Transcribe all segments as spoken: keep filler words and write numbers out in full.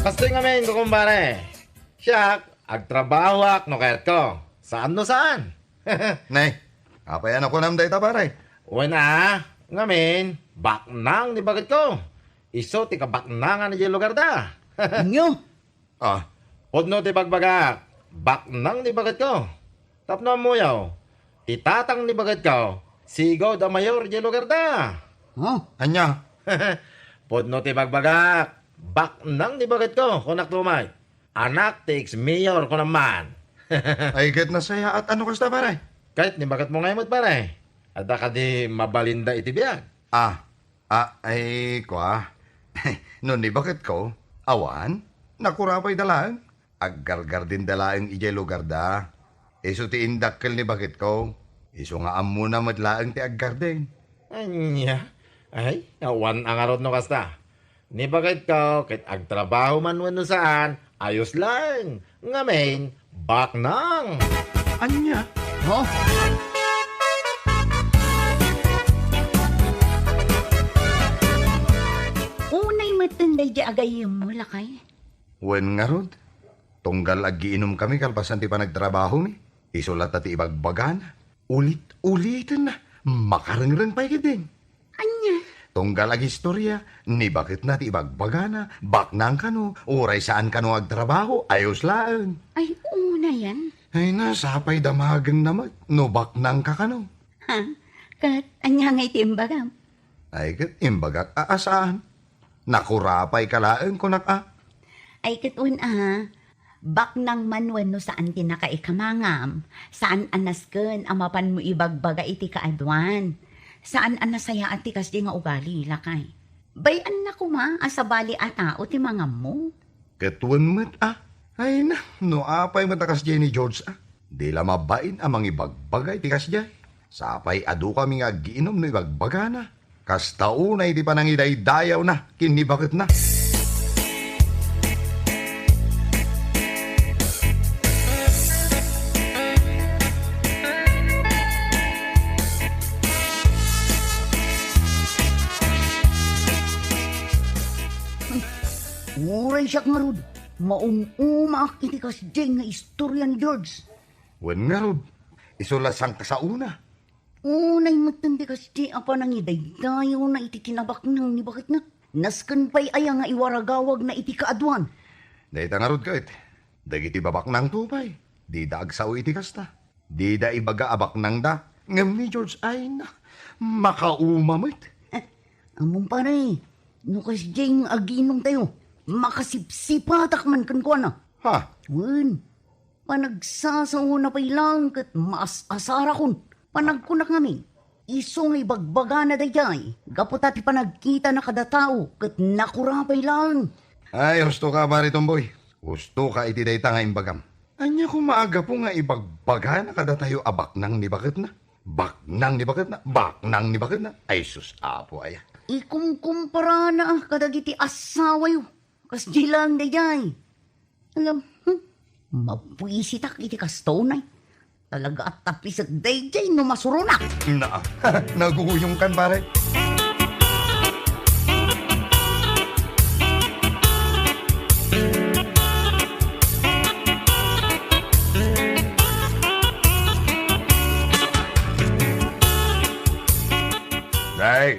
Kastoy ngamin, kukumpare. Siak, agtrabahoak no kayatko. Saan no saan. Nay, apay a nakunam dayta, pare? Wen a, ngamin, baknang ni baketko. Isu ti kabaknangan idiay lugarda. Ania? Ah. Pudno ti bagbagak, baknang ni baketko. Tapno ammoyo, ti tatang ni baketko, sigud a mayor idiay lugarda. Huh? Ania? Pudno ti bagbagak, baknang ni baketko, kunak tumay. Anak ti ex-mayor, kunam man. Ay, ket nasayaat a no kasta, pare. Ket ni baketmo ngay met, pare. Adda kadi mabalinda iti biag? Ah, ah, ay, kua. No ni baketko, awan, nakurapayda laeng. Aggargardinda laeng idiay lugarda. Isu ti indakkel ni baketko. Isu nga ammona met laeng ti aggarden. Ania? Ay, awan a ngarud no kasta. Ni baketko ket agtrabaho man wenno saan, ayos laeng. Ngamin, baknang. Ania? Huh? Unay metten daydi agayemmo, lakay. Wen ngarud, tunggal aggiinumkami kalpasan ti panagtrabahomi, isu latta ti ibagbagana. Ulit-ulitenna, makarengreng pay ketdin. Ania? Tunggal agistoria, ni baketna ti ibagbagana, baknang kano, uray saan kano agtrabaho, ayos laeng. Ay, unayan. Ay na, sapay damagengna met, no baknang ka kano. Ha? Ket ania ngay ti imbagam? Ay, ket imbagak a, a saan. Nakurapay ka laeng, kunak a. Ay, ket wen a, baknang man wenno saan ti nakaikamangam, saan a nasken a mapanmo ibagbaga iti kaaduan. Saan a nasayaat ti kasdi nga ugali, lakay. Bay-anna koma a sabali a tao ti mangammo. Ket wen met a. Ay na, no apay met a kasdiay ni George a. Di la mabain a mangibagbaga iti kasdiay. Sapay adu kami nga aggiinum no ibagbagana. Kasta unay ti panangidaydayawna ken ni baketna. Uray siak ngarud, maum-umaak iti kasdiay nga istorya ni George. Wen ngarud, isu la sangkasaona. Unay metten ti kasdi a panangidaydayawna iti kinabaknang ni baketna. Nasken pay aya nga iwaragawagna iti kaaduan? Dayta ngarud ket, dagiti babaknangto pay, dida agsao iti kasta. Dida ibaga a baknangda, ngem ni George, ay na, makauma met. Eh, ammom pare, no kasdiay nga agiinumtayo, makasipsipatak man kenkuana. Ha? Wen, panagsasaona pay laeng ket maas-asarakon. Panagkunak ngamin, isu nga ibagbagana daydiay, gapu ta ti panagkitana kada tao ket nakurapay laeng. Ay, husto ka, Pare Tomboy. Husto ka iti dayta nga imbagam. Ania koma a gapu nga ibagbagana kadatayo a baknang ni baketna? Baknang ni baketna? Baknang ni baketna? Ay, sus, Apo aya. Ikumkumparana kadagiti asawayo. Kasdi laeng daydiay. Ngem, hmm, mabuisitak iti kastoy. Talaga a tapisek daydiay no masuronak. Naa, naguyongkan, pare. Nay,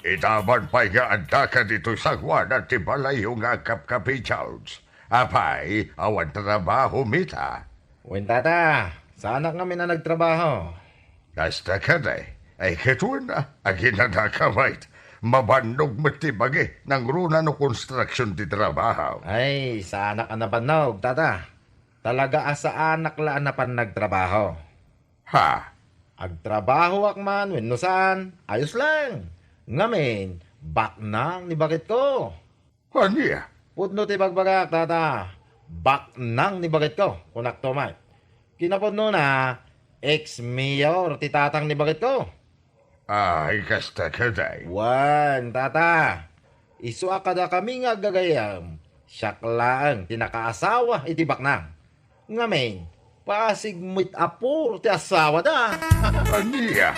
ita man pay nga addaka ditoy sangoanan ti balayyo nga agkapkapi, George. Apay, awan trabaho, mita? Wen, tata, saanak ngamin a nagtrabaho. Kasta kadi, ay ket wen a, aginanaka met. Mabannog met ti bagi, nangruna no construction ti trabaho. Ay, saanak a nabannog, tata. Talaga a saanak la a napan nagtrabaho. Ha? Agtrabahoak man wenno saan, ayos lang. Ngamin, baknang ni baketko. Ania? Pudno ti bagbagak, tata. Baknang ni baketko, kunakto met. Kinapudnona, ex-mayor ti tatang ni baketko. Ay, kasta kadi. Wen, tata. Isu a kadakami nga aggagayem, siak laeng ti nakaasawa iti baknang. Ngamin, pasig met a puro ti asawada. Ania?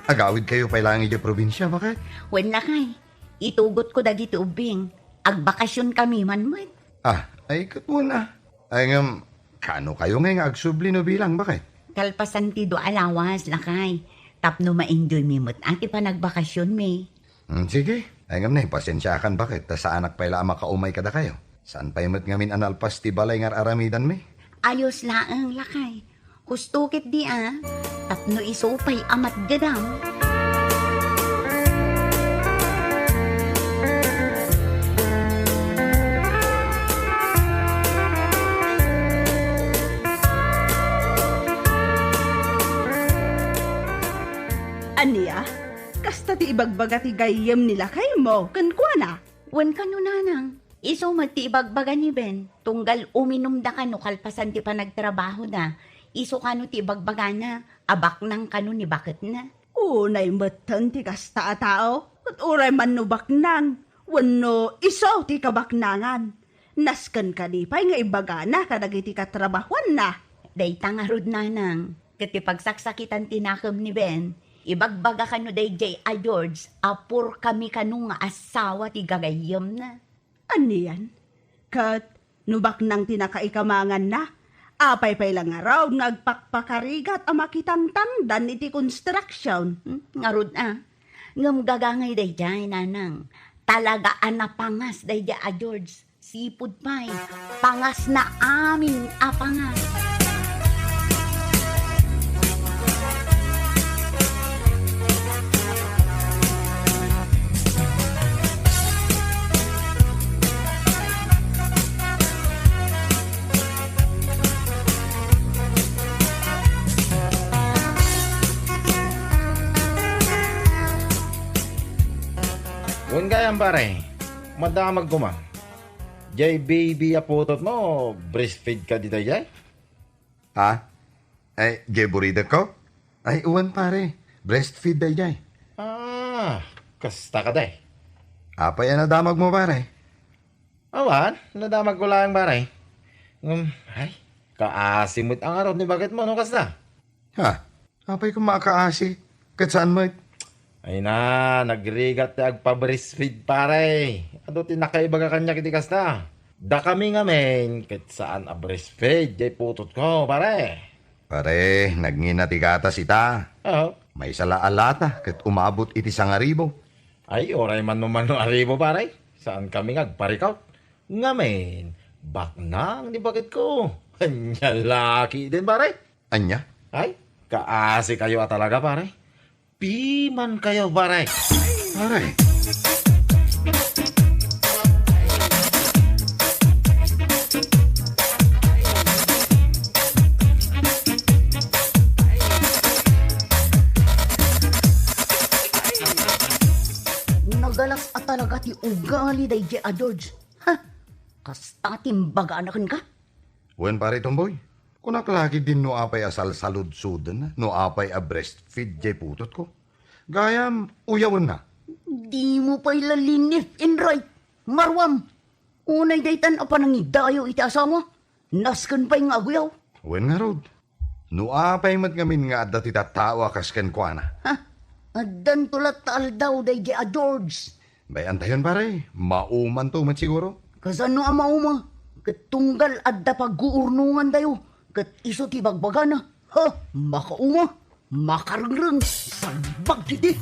Agawidkayo pay laeng idiay probinsia, baket? Wen, lakay. Itugotko dagiti ubbing. Agbakasionkami man met. Ah, ay, ket wen a. Ay, ngem, kaano kayo ngay nga agsubli no bilang, baket? Kalpasan ti dua a lawas, lakay. Tapno ma-enjoymi met a ti panagbakasionmi. Hmm, sige. Ay, ngem, nay, pasensiakan, baket, ta saanak pay la a makaumay kadakayo. Saan pay met ngamin a nalpas ti balay nga ar-aramidanmi? Ayos laeng, lakay. Husto ketdi a, tapno isu pay a matgedam. Ania? Kasta ti ibagbaga ti gayyem ni lakaymo kenkuana? Wen kano, nanang. Isu met ti ibagbaga ni Ben, tunggal uminumda kano kalpasan ti panagtrabahoda. Isu kano ti ibagbagana, a baknang kano ni baketna. Unay metten ti kasta a tao, ket uray man no baknang, wenno isu ti kabaknangan. Nasken kadi pay nga ibagana kadagiti katrabahoanna. Dayta ngarud, nanang, ket ti pagsaksakitan ti nakem ni Ben, ibagbaga kano daydiay a George a purkami kano nga asawa ti gagayyemna. Anian? Ket no baknang ti nakaikamanganna, apay pay la ngarud nga agpakpakarigat a makitangtangdan iti construction? Hmm, ngarud a. Ngem gagangay daydiay, nanang. Talaga a napangas daydiay a George. Sipud pay, pangasna amin a pangas. Wen gayam, pare, madamag koma. Jay baby a putotmo, breastfeed kadi daydiay? Ha? Ay, jay buridekko? Ay, wen, pare. Breastfeed daydiay. Ah, kasta kadi. Apay a nadamagmo, pare? Awan, nadamagko laeng, pare. Ngem, ay, kaasi met a ngarud ni baketmo no kasta. Ha? Apay koma a kaasi? Ket saan met? Ay na, nagrigat ti agpa-breastfeed, pare. Adu ti nakaibaga kaniak iti kasta. Dakami ngamin, ket saan a breastfeed jay putotko, pare. Pare, nagngina ti gatas ita. Oo. Maysa la a lata ket umabot iti sangaribu. Ay, uray man no mano aribu, pare. Saan kami nga agparikaw. Ngamin, baknang ni baketko. Ania la ketdin, pare? Ania? Ay, kaasi kayo a talaga, pare. Piman kayo, pare. Pare. Nagalas a talaga ti ugali daydiay a George. Ha? Kasta ti imbagana kenka? Wen, pare Tomboy, kunak la ketdin no apay a salsaludsoden, no apay a breastfeed jay putotko. Gayam, uyawenna. Dimo pay la linif in right, maruam. Unay daytan a panangidayo iti asawa, nasken pay nga aguyaw. Wen ngarud, no apay met ngamin nga adda ti tattao a kas kenkuana. Ha? Addanto latta aldaw daydiay a George. Bay-antayon, pare. Maumanto met siguro. Kasano a mauma? Ket tunggal adda paguurnongantayo, ket isu ti bagbagana. Ha? Makauma, makarengreng, salbag iti.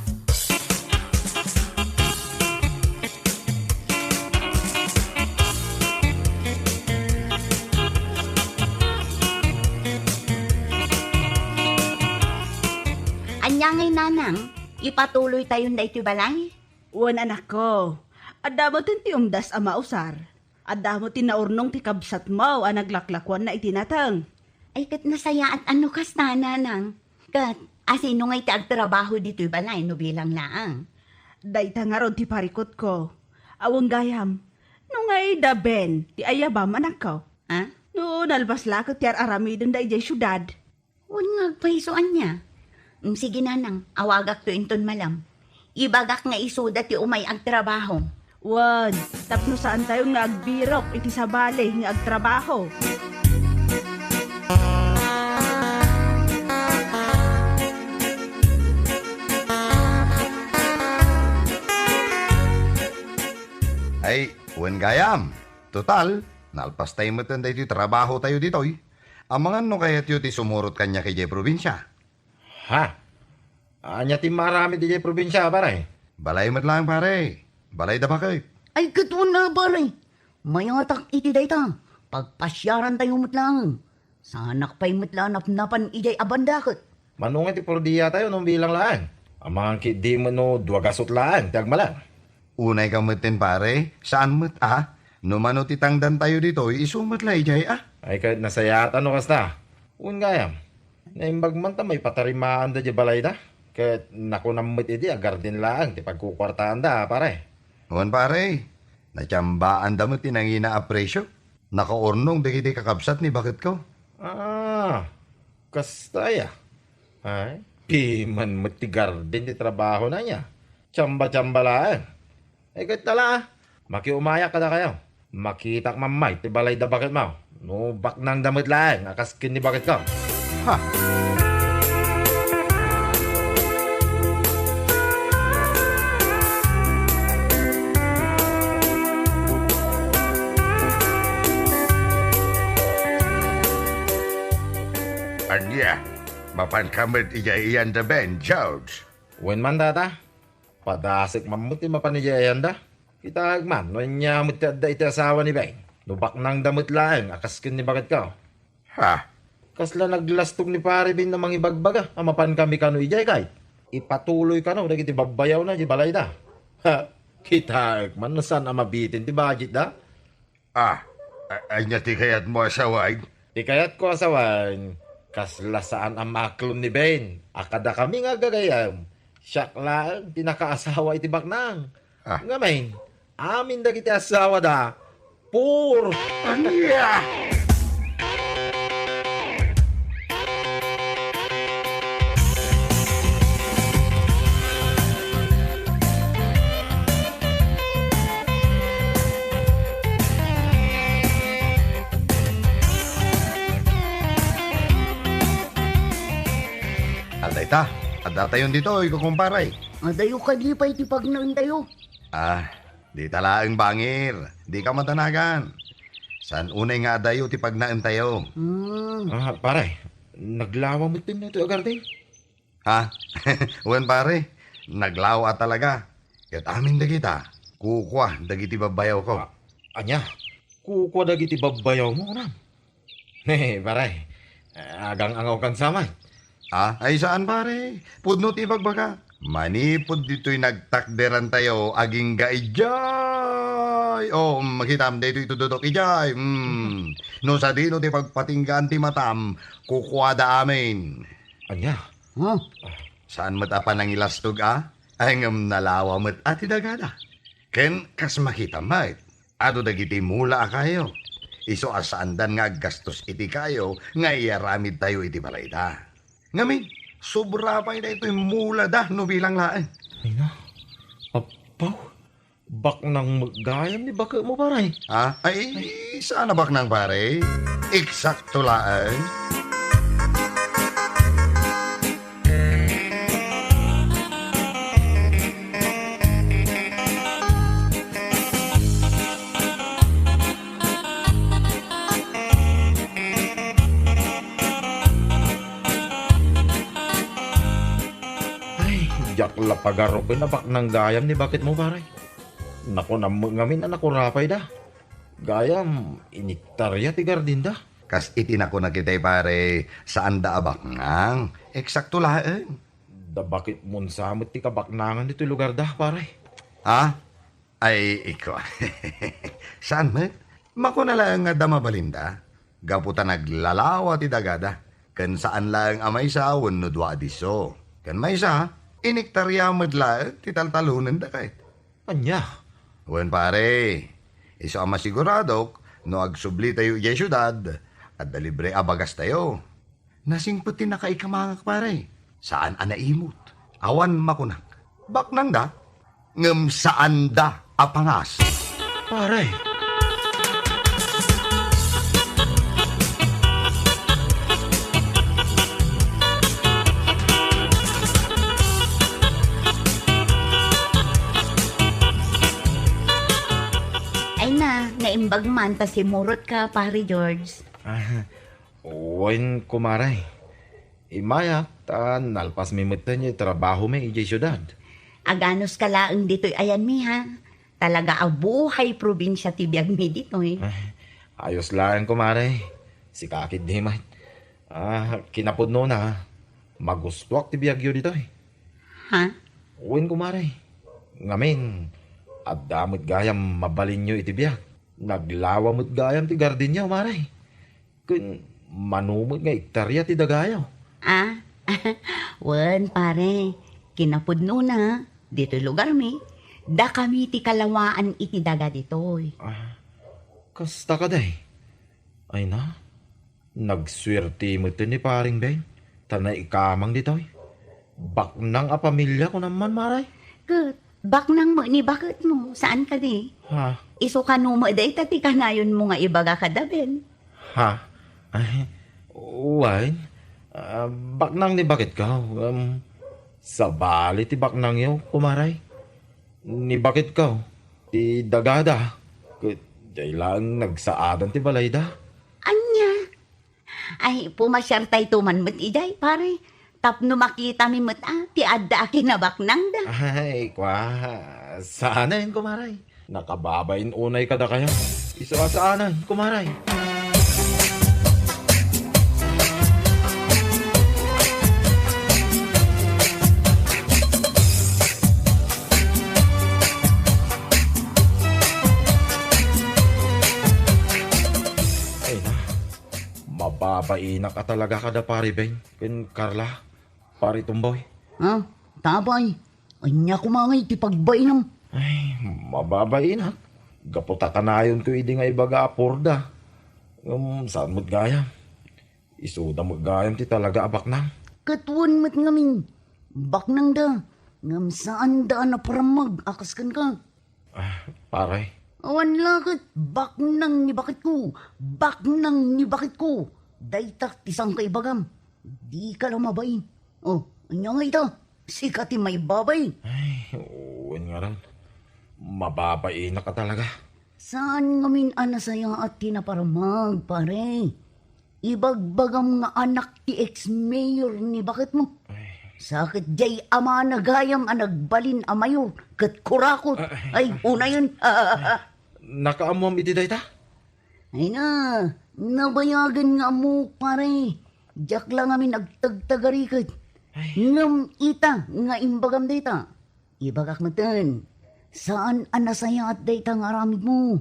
Ania ngay, nanang, ipatuloytayon daytoy balay? Wen, anakko, adda metten ti umdas a mausar. Adda met ti naurnong ti kabsatmo a naglaklakuanna iti nateng. Ay, ket nasayaat a no kasta, nanang. Ket asino ngay ti agtrabaho ditoy balay no bilang laeng? Dayta ngarud ti parikutko. Awan gayam. No ngay da Ben ti ayabam, anakko? Ha? No nalpas la ket ti ar-aramidenda idiay siudad. Wen nga agpayso ania? Mm, sige, nanang, awagakto inton malam. Ibagak nga isuda ti umay agtrabaho. Wen, tapno saantayon nga agbirok iti sabali nga agtrabaho. Ay, wen gayam. Total, nalpastay metten daytoy trabahotayo ditoy. Amangan no kayatyo ti sumurot kaniak idiay probinsia. Ha? Ania ti maaramid idiay probinsia, pare? Balay met laeng, pare. Balay da baket. Ay, ket wen a, pare. Mayatak iti dayta. Pagpasiarantayo met laeng. Saanak pay met la a napnapan idiay a banda ket. Mano nga ti purdiatayo no bilang laeng? Amangan ketdi met no dua gasut laeng ti agmalem. Unayka metten, pare, saan met a. No mano ti tangdantayo ditoy, isu met la idiay a. Ay, ket nasayaat no kasta. Wen gayam, naimbag man ta maipatarimaanda diay balayda. Ket nakunam met idi a garden laeng ti pagkukuartaanda, pare. Wen, pare, natiambaanda met ti nangina a presio. Nakaurnong dagiti kakabsat ni baketko. Ah, kasta aya. Ay, piman met ti garden ti trabahona aya. Tiamba-tiamba laeng. Ay, ket tala, makiumayak kadakayo. Makitak mammay ti balay da baketmo. No baknangda met laeng a kas ken ni baketko. Ha! Ania, mapanka met idiay iyanda, Ben, George? Wen man, Tata. Padasek man met ti mapan idiay iyanda. Kitaek man no ania met ti adda iti asawa ni Ben. No baknangda met laeng a kas ken ni baketko. Ha? Kasla naglastog ni Pare Ben a mangibagbaga a mapankami kano idiay, kay ipatuloy kano dagiti babbayawna idiay balayda. Ha? Kitaek man no saan a mabitin ti budgetda. Ah, a-, ania ti kayatmo a sawen? Ti kayatko a sawen, kasla saan a maklon ni Ben a kadakami nga aggagayyem, siak laeng ti nakaasawa iti baknang. Ah. Ngamin, amin dagiti asawada, pur. Ania? Adda ita, addatayon ditoy, kukumpare. Adayo kadi pay ti pagnaentayo. Ah, dita laeng, bangir. Dika madanagan. Saan unay nga adayo ti pagnaentayo. Hmm. Ah, pare, naglawa met daytoy a garden? Ha? Wen, pare, naglawa talaga. Ket amin dagita, kukua dagiti babbayawko. Ah, ania? Kukua dagiti babbayawmo, kunam? He, pare, agang-angawkan sa met. Ah, ay saan, pare. Pudno ti ibagbaga. Manipud ditoy nagtakderantayo, agingga idiay. Oh, mm, makitam, daytoy itudodok idiay. Mm. No sadino ti pagpatinggaan ti matam, kukuada amin. Ania? Huh? Saan met a panangilastog a? Ay, ngem nalawa met a ti dagada. Ken kas makita met, adu dagiti mula a kayo. Isu a saandan nga aggastos iti kayo nga iyaramidtayo iti balayda. Ngamin, sobra pay daytoy mulada no bilang laeng. Ay na, appaw, baknang met gayam ni baketmo, pare. Ah, ay, saan a baknang, pare. Eksakto laeng. Ay, diak la pagarupen a baknang gayam ni baketmo, pare. Nakunam met ngamin a nakurapayda. Gayam, iniktarya ti gardenda. Kas iti nakunak itay, pare, saanda a baknang. Eksakto laeng. Da baketmon sa met ti kabaknangan ditoy lugarda, pare. Ha? Ay, ikaw. Saan met? Makuna laeng nga adda mabalinda. Gapu ta naglalawa ti dagada. Ken saan laeng a maysa wenno dua a disso. Ken maysa, iniktarya met laeng ti taltalonenda kay. Ania? Wen, pare, isu a masiguradok, no agsublitayo idiay siudad, adda libre a bagastayo. Nasingpet ti nakaikamangak, pare. Saan a naimut. Awan makunak. Baknangda, ngem saanda a pangas. Pare. Imbag man ta simurotka, Pare George. Ah, wen, kumare. Immayak ta nalpasmi metten ti trabahomi idiay siudad. Aganuska laeng ditoy ayanmi, ha? Talaga a buhay probinsia ti biagmi ditoy. Ah, ayos laeng, kumare. Sika ketdi met. Ah, kinapudnona, magustuak ti biagyo ditoy. Ha? Wen, kumare. Ngamin, adda met gayam mabalinyo iti biag. Naglawa met gayam ti gardenyo, mare. Ken mano met nga ektaria ti dagayo. Ah? Wen, pare. Kinapudnona, ditoy lugarmi, dakami ti kalawaan iti daga ditoy. Ah, kasta kadi? Ay na, nagsuerte met ni Pareng Ben, ta naikamang ditoy. Baknang a pamilya, kunam man, mare? Ket baknang met ni baketmo, saan kadi? Ha? Isu kano met dayta ti kanayonmo nga ibaga kada Ben? Ha? Ay, wen, ah, baknang ni baketko. Um, sabali ti baknangyo, kumare. Ni baketko, ti dagada, ket diay laeng nagsaadan ti balayda. Ania? Ay, pumasiartayto man met idiay, pare. Tapno makitami met a, ti adda a kinabaknangda. Ay, kua, saanen, kumare. Nakababain unay kadakayo. Isu a saanen, kumare. Ay na, mababainak a talaga kada Pari Ben ken Carla, Pari Tumboy. Ah, tabay. Ania koma ngay ti pagbainam? Ay, mababainak. Gapu ta kanayonko idi nga ibaga a purda. Ngem saan met gayam. Isuda met gayam ti talaga a baknang. Ket wen met ngamin, baknangda, ngem saanda a naparamag a kas kenka. Ah, pare. Awan la ket baknang ni baketko, baknang ni baketko. Dayta ti sangka ibagam. Dika la mabain. Oh, ania nga ita? Sika ti maibabain. Ay, wen ngarud. Mababainak a talaga. Saan ngamin a nasayaat ti naparamag, pare? Ibagbagam nga anak ti ex-mayor ni baketmo. Ay. Sa ket diay amana gayam a nagbalin a mayor ket kurakot. Ay, ay, ay, unayen. Nakaammoam iti dayta? Ay na, nabayagen nga ammok, pare. Diak la ngamin agtagtagariket. Ay. Ngem ita nga imbagam dayta. Ibagak metten, saan a nasayaat dayta nga aramidmo.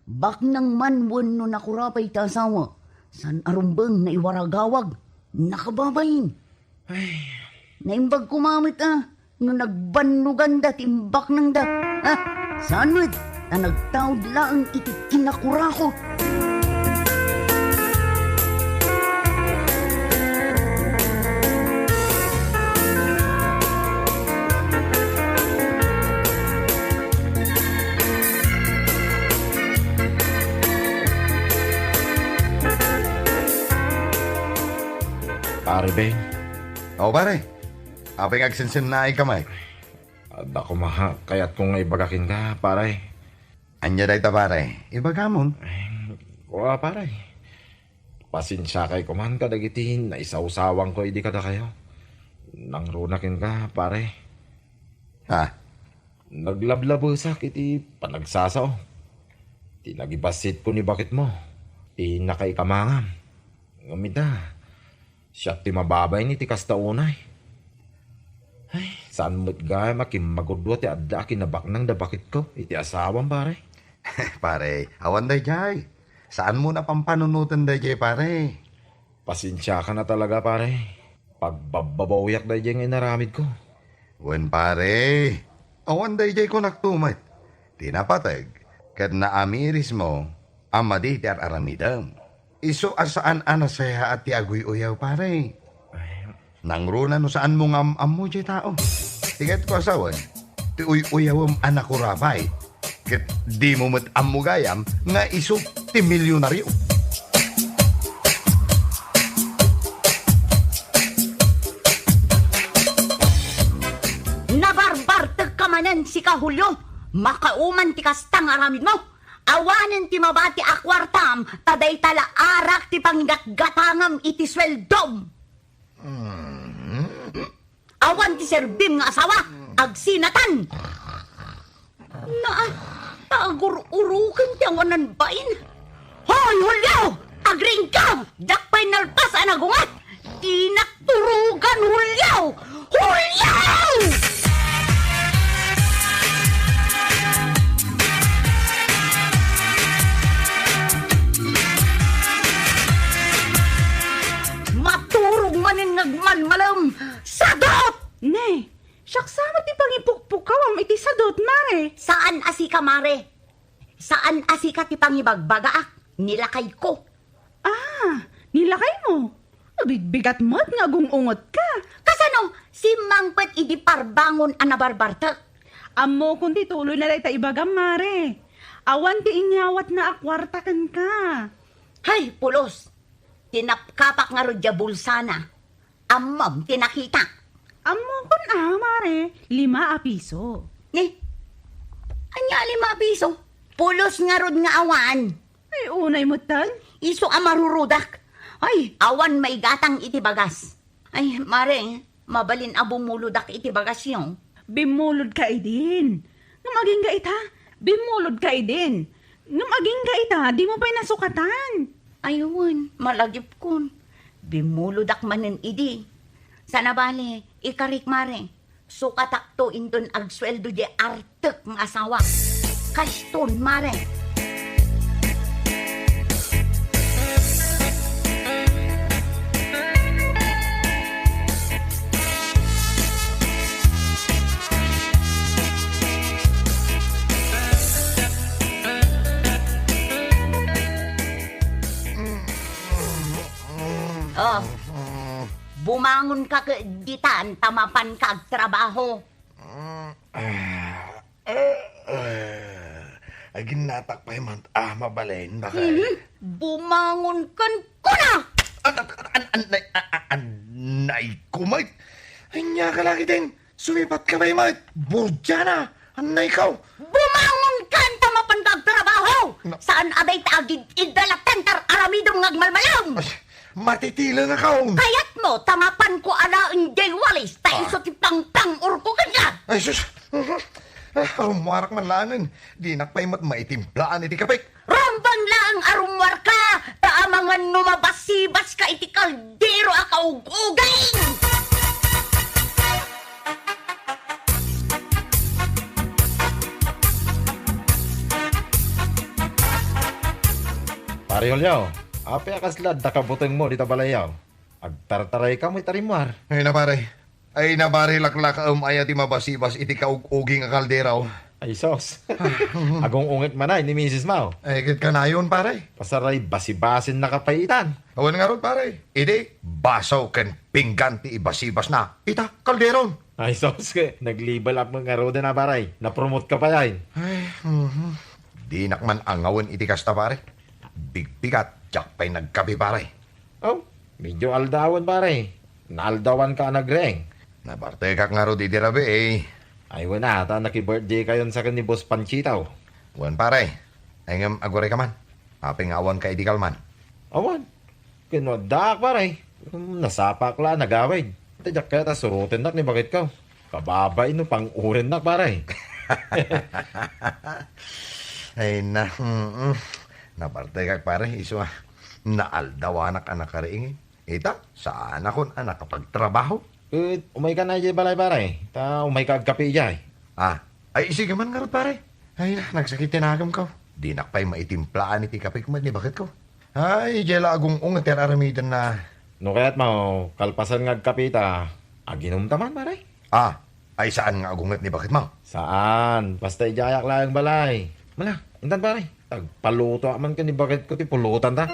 Baknang man wenno nakurapay ti asawa, saan a rumbeng nga iwaragawag, nakababain. Ay. Naimbag koma met a, no nagbannoganda ti imbaknangda. Ha? Saan met, ta nagtaud laeng iti kinakurako. Pare Ben. O, pare. Apay nga agsensennaayka met? Adda koma kayatko nga ibaga kenka, pare. Ania dayta, pare? Ibagamon. Ay, kua, pare. Pasensiakay koman kadagiti naisawsawangko idi kadakayo. Nangruna kenka, pare. Ha? Naglablabesak iti panagsasao. Ti nagibassitko ni baketmo, ti nakaikamangam. Ngem ita, siak ti mababain iti kasta unay. Ay, saan met gayam a kimmagudua ti adda a kinabaknang da baketko iti asawam, pare. Pare, awan daydiay. Saanmo a pampanunoten daydiay, pare. Pasensiaka na talaga, pare. Pagbabbabawiak daydiay nga inaramidko. Wen, pare. Awan daydiay kunakto met. Ti napateg, ket naamirismo a madi ti ar-aramidem. Isu a saan a nasayaat ti aguy-uyaw, pare. Ay. Nangruna no saanmo nga am-ammo diay tao. Ti kayatko a sawen, ti uy-uyawem a nakurapay. Ket dimo met ammo gayam nga isu ti milyonario. Nabarbartekka manen, sika, Julio. Makauman ti kasta nga aramidmo. Awanen ti mabati a kuartam, ta dayta la arak ti pangigatgatangam iti sueldom. Mm. Awan ti serbim nga asawa, agsinatan. Naa, ta agur-uruken ti awanan bain. Hoy, Julio! Agriingka! Diak pay nalpas a nagunget! Dinak turugan, Julio! Julio! Maturog manen nga agmalmalem. Sadot! Ne, siak sa met ti pangipukpukawam iti sadot, mare. Saan a sika, mare. Saan a sika ti pangibagbagaak. Nilakayko. Ah, nilakaymo? Nabigbigat met nga agung-ungetka. Kasano? Simmangpet idi parbangon a nabarbartek. Ammokon ti tuloy na dayta ibagam, mare. Awan ti inyawatna a kuarta kenka. Hay, pulos! Tinapkapak ngarud diay bulsana. Ammom ti nakita. Ammokon a, mare, lima a piso. Ni, ania a lima a piso? Pulos ngarud nga awan. Ay, unay metten. Isu a marurudak. Ay, awan maigatang iti bagas. Ay, mare, mabalin a bumulodak iti bagasyo. Bimmulodka idin. Ngem agingga ita, bimmulodka idin. Ngem agingga ita, dimo pay nasukatan. Ay wen, malagipkon. Bimmulodak manen idi. Sana bale, ikarik, mare. Sukatakto inton agsueldo diay artek nga asawa. Kaston, mare. Oh, bumangonka ket ditan ta mapanka agtrabaho. Aginnatak pay man. Ah, mabalin, bakay. Mhm. Bumangon kan kuna! An, an, an, an, nay, a, a, an, nay, kumay. Anya ka lagi din? Sumipat ka pay, mait. Burjana. An, nay, kaw. Bumangon kan ta mapanka agtrabaho! Na- Saan a dayta agid-idda la tentar aramidem nga agmalmalam! Ay, matitila nga kaon. Kayatmo, ta mapanko alaen diay walis, ta Ah. isu ti pangpang-urko kenka. Ay, sus. Ah, rummuarak man laengen. Dinak pay met maitimplaan iti kapik. Rumbeng laeng a rummuarka, ta amangan no mabasibaska iti kaldero a kaug-uging. Pare Julio, apay a kasla adda kabutengmo dita balayyo? Agtartaraykamo iti rimmuar. Ay na, pare. Ay na, pare, laklakaem aya ti mabasibas iti kaug-uging a kaldero. Ay, sos. Agung-unget man ay ni misis mo. Ay, ket kanayon, pare. Pasaray basibasin nakapaitan. Awan ngarud, pare. Idi, baso ken pinggan ti ibasibasna. Ita, kalderon. Ay, sos, ke. Nag-level up nga ngaruden a, pare. Na-promote ka pay ay. Ay, mhm. Dinak man angawen iti kasta, pare. Bigbigat, diak pay nagkape, pare. Oh, medyo aldawen, pare. Naaldawanka a nagreng. Nabartekak ngarud iti rabii, eh. Ay, wen a, ta naki-birthday kayon sa ken ni Boss Panchito. Wen, pare. Ay, ngem agurayka man. Apay nga awanka idi kalman? Awan. Ken no addaak, pare. Nasapak la, nagawid. Iti diak kayat a surotennak ni baketko. Kababain no pang-urennak, pare. Ay na, mm, nabartekak, pare, isu a naaldawanak a nakariing. Ita, saanakon a nakapagtrabaho. Ket umayka na idiay balay, pare. Ta umayka agkape idiay. Ah, ay, sige man ngarud, pare. Ay, nagsakit ti nagemko. Dinak pay maitimplaan iti kapek met ni baketko. Ay, idiay la agung-unget ti ar-aramidenna. No kayatmo, kalpasan nga agkape ta, aginumta man, pare. Ah, ay saan nga agunget ni baketmo? Saan. Basta idiayak laeng balay. Mala, intan, pare. Agpalutoak man ken ni baketko ti pulutan ta.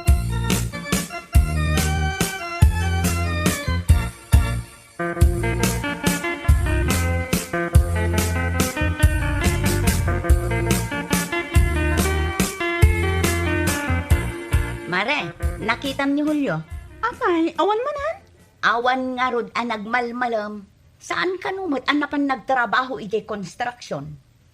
Mare, nakitam ni Julio? Apay, awan manen? Awan ngarud a nagmalmalem. Saan kano met a napan nagtrabaho idiay construction?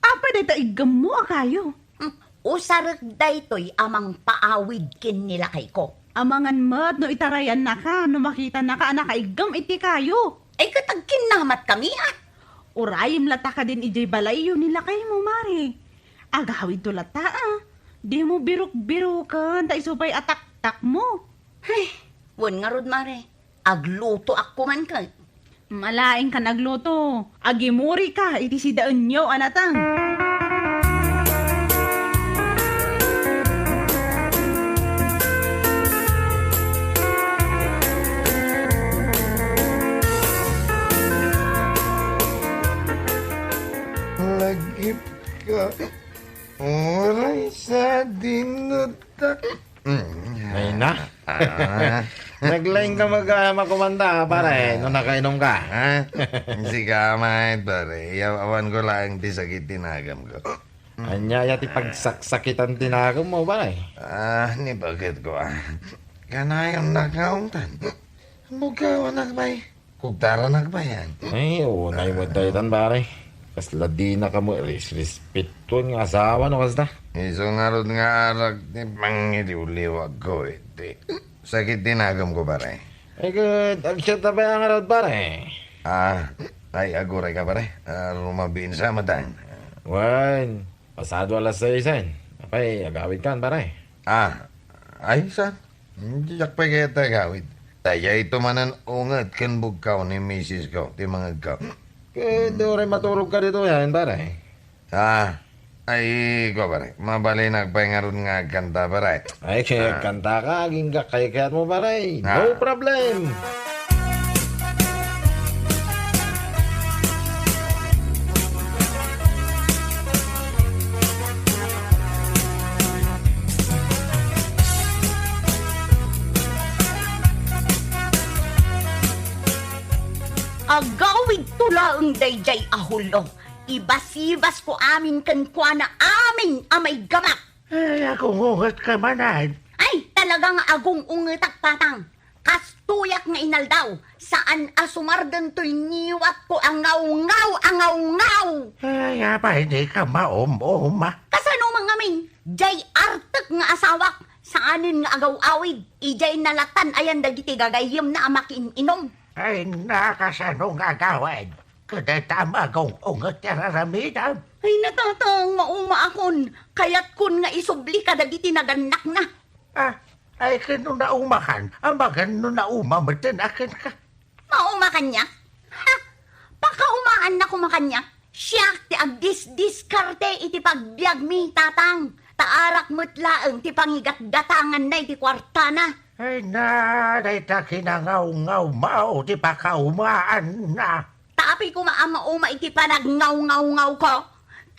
Apay dayta iggemmo a kayo? Hmm, Usarek daytoy a mangpaawid ken ni lakayko. Amangan met no itarayannaka, no makitanaka a nakaiggem iti kayo. Ay, ket agkinnamat kami, a. Urayem latta kadin idiay balayyo ni lakaymo, Mare. Agawidto latta, a. Dimo birok-biroken ta isu pay a taktakmo. Ay, wen ngarud, Mare. Aglutoak koman ket. Alaenkan agluto. Agimurika iti sidaenyo a nateng. Lagip ka. Uray sa dinutak. Mm. Ay na. Ah. Naglaing ka mag-, ah, makumanda, pare, no nakainom ka, ha? Sika met, pare. Yaw-, awan ko laeng ti sakit ti nagamko. Ania aya ti pagsaksakitan ti nagammo, pare? Ah, ni bakit ko, ah. Kanayon nakaungtan. Bugawanak, bay. Kugtaranak pay, a. Ay, unay met daytan, pare. Kasla dina kamo ris-, respetuan nga asawa no kasta. Isu ngarud nga arak ti pangiliwliwakko iti sakit ti nagamko, pare. Ay, ket, agsiat ta pay a ngarud, pare. Ah, ay, aguray ka, pare. Ah, rumabiin sa matang. Wen, pasado alas seisen. Apay, agawidkan, pare. Ah, ay, sa? Diak pay kayat agawid. Daytoy manen unget ken bugkaw ni misis ko, ti mangegko. Ket uray maturog ka ditoy, a, pare. Ah, ay, ko, pare. Mabalinak pay ngarud nga agkanta, pare. Ay, ket agkanta ka, agingga kaykayatmo, pare. No problem. Agawidto laeng daydiay a Julio. Ibasibasko amin kenkuana amin a maigamak. Ay, agung-ungetka manen. Ay, talaga nga agung-ungetak, Tatang. Kastoyak nga inaldaw, saan a sumardeng toy ngiwatko a ngawngaw a ngawngaw. Ay, apay dika maum-uma? Kasano man ngamin, diay artek nga asawak, saanen nga agaw-awid, idiay nalatan ayan dagiti gagayyemna a makiin-inom. Ay, nakasano nga agawid? Kadayta a magung-unget ti ar-aramidem. Ay, Tatang, maumaakon. Kayatkon nga isubli kadagiti nagannakna. Ah, ay, ken no naumakan, amangan no nauma metten a kenka. Mauma kaniak? Ha? Pakaumaanna koma kaniak? Siak ti agdisdiskarte iti pagbiagmi, Tatang. Ta arak met laeng ti pangigatgatanganna iti kuartana. Ay na, dayta kinangawngaw mao ti pakaumaanna. Ta apay koma a mauma iti panagngawngawngaw ko,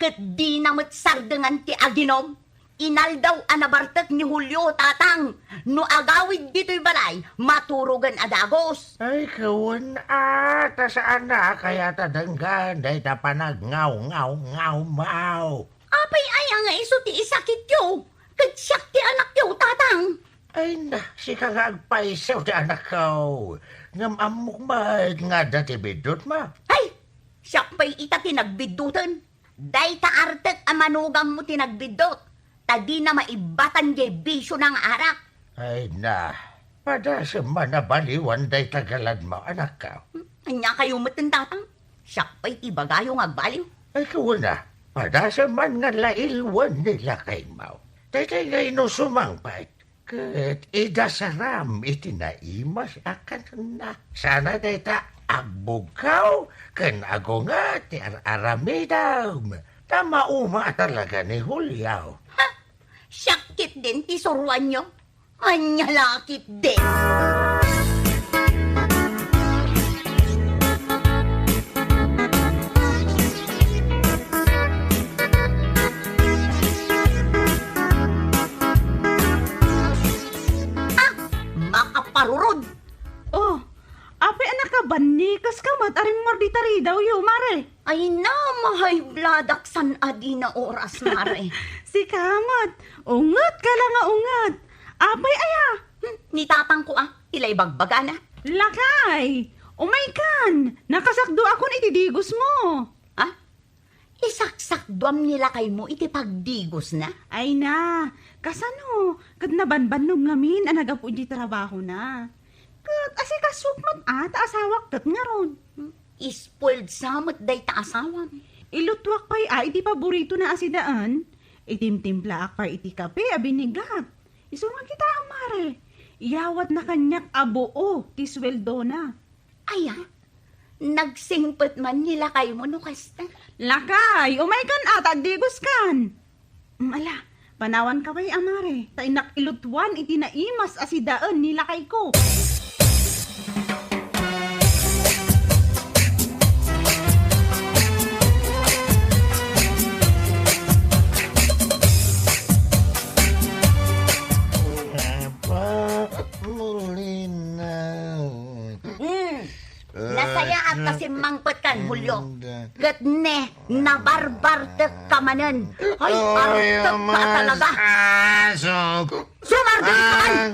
ket dina met sardengan ti aginom. Inaldaw a nabartek ni Julio, Tatang. No agawid ditoy balay, maturogen a dagus. Ay, kawen a, ta saan a kayat a denggen dayta panagngawngawngaw mao. Apay aya nga isu ti isakityo? Ket siak ti anakyo, Tatang. Ay na, sika nga agpayso ti anakko. Ngem ammok met nga adda ti biddutmo. Ay, siak pay ita ti nagbidduten. Dayta artek a manugammo ti nagbiddut, ta dina maibbatan diay bisiona nga arak. Ay na, padasem man a baliwan dayta galadmo, anakko. Hmm, ania kayo metten, Tatang? Siak pay ti ibagayo nga agbaliw. Ay, kawen a, padasem man nga lailwen ni lakaymo. Daytoy nga inusumang pay. Ket idasaram iti naimas a kanna. Sana dayta agbugkaw ken agunget ti ar-aramidem. Ta mauma a talaga ni Julio. Ha? Siak ketdin ti suruanyo? Ania la ketdin? Ah! Makaparurod! Oh, apay a nakabannikas ka met a rimmor di taridawyo, Mare? Ay na, ma-high blood ak san a dina oras, Mare. Sika met, unget ka la nga unget. Apay aya? Hmm, ni tatangko a, ti la ibagbagana. Lakay, umaykan, nakasakdoakon iti digosmo. Ha? Isaksakduam ni lakaymo iti pagdigosna? Ay na, kasano? Ket nabanbannog ngamin a naggapu iti trabahona. Ket asikasok met a ta asawak ket ngarud. Spoiled sa met dayta asawam. Ilutuak pay a iti paboritona a sidaen. Itimtimplaak pay iti kape a binigat. Isu nga kitaem, mare. Iyawatna kaniak a buo ti sueldona. Aya, nagsingpet man ni lakaymo no kasta. Lakay, umaykan a ta agdigoskan. Mm, ala, panawanka pay a mare, ta innak ilutuan iti naimas a sidaen ni lakayko. Molina. Hmm. Nasayaat ta simmangpetkan, Julio. Ket ne, nabarbartekka manen. Ay, artekka a talaga. Sumardengka man!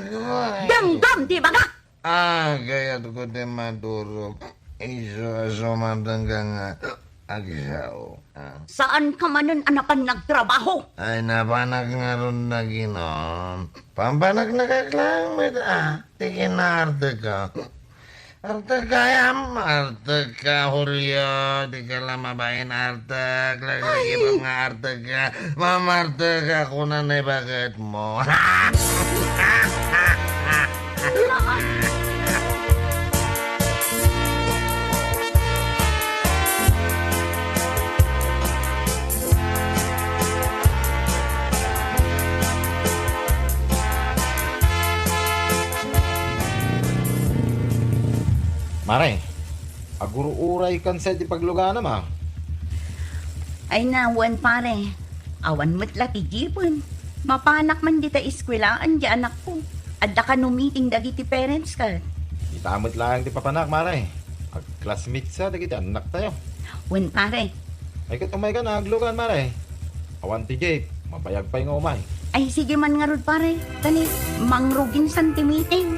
Denggem ti ibagak! Ah, kayatko ti madurog. Isu a sumardengka nga agsao. Ah. Saanka manen a napan nagtrabaho? Ay, napanak ngarud naginom. Pampanak nagaklang met, ah. Ti kinaartekko. Artek gayam, artek ka, Julio. Di ka la mabain artek. Laglagipan nga artek ka. Mamartek ka, kuna ni baket mo. Mare, agur-uraykan sa iti pagluganam, a. Ay na, wen, pare. Awan met la ti gipen. Mapanak man dita eskuelaan ti anakko. Adda kano meeting dagiti parents ka. Ita met laeng ti papanak, mare. Ag-classmate sa dagiti annak tayo. Wen, pare. Ay, ket umaykan a aglugan, mare. Awan ti jeep, mabayag pay nga umay. Ay, sige man ngarud, pare. Tani, mangrugin san ti meeting.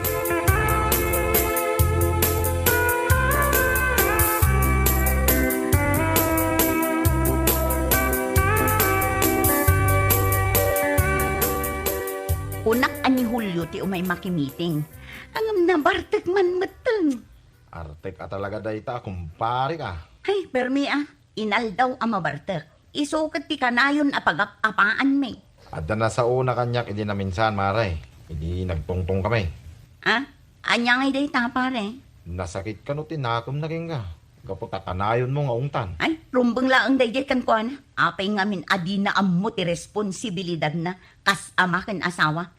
Kunak a ni Julio ti umay makimiting. Ngem nabartek man metten. Artek a talaga dayta, kumpare ka. Ay, permi a. Inaldaw a mabartek. Isu ket ti kanayon a pagap-apaanmi. Adda nasaona kaniak idi naminsan, mare. Idi nagtungtong kami. Ah? Ania ngay dayta, pare? Nasakit kano ti nakemna kenka. Gapu ta kanayonmo nga ungtan. Ay, rumbeng laeng daydiay kenkuana. Apay ngamin a dina ammo ti responsibilidadna kas ama ken asawa?